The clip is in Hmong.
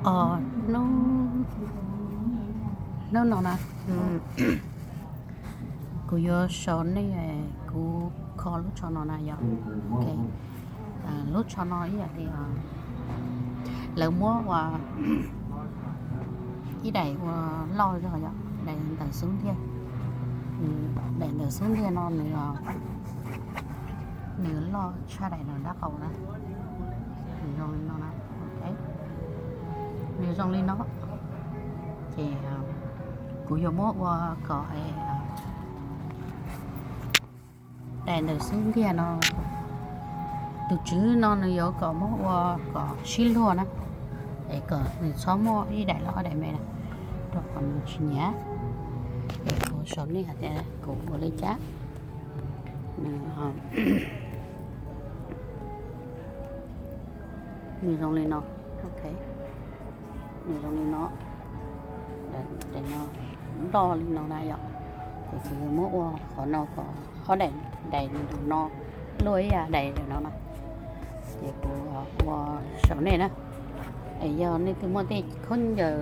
Os, hnub, hnub no na, kuv yuav sau nej, kuv kho lub tsho no na yom. Ok, lub tsho no ib yam li lawv muab ua ib daim ua loj zog yom, daim ntawv xub ntiag. Daim ntawv xub ntiag no nws, nws loj tshaj daim no dab qau na. Nws zoo li no na, ok, nws zoo li no. Ces kuv yuav muab ua kom daim ntawv xub ntiag no, tus tswv no nws yuav kom muab ua kom sib luag na, es kom nws txhob muaj ib daim los ob daim me na, rau qhov nws tsis nyiam. Es kuv sau nej hais tias kuv ua li cas. Nws, nws zoo li no, ok, nws zoo li no, daim no loj li no na yom. Ces kuv yuav muab ua qhov no kom ob daim, daim ntu no luaj ib yam daim no na. Ces kuv ua sau nej na. Es yog nej twg muaj tej khaub ncaws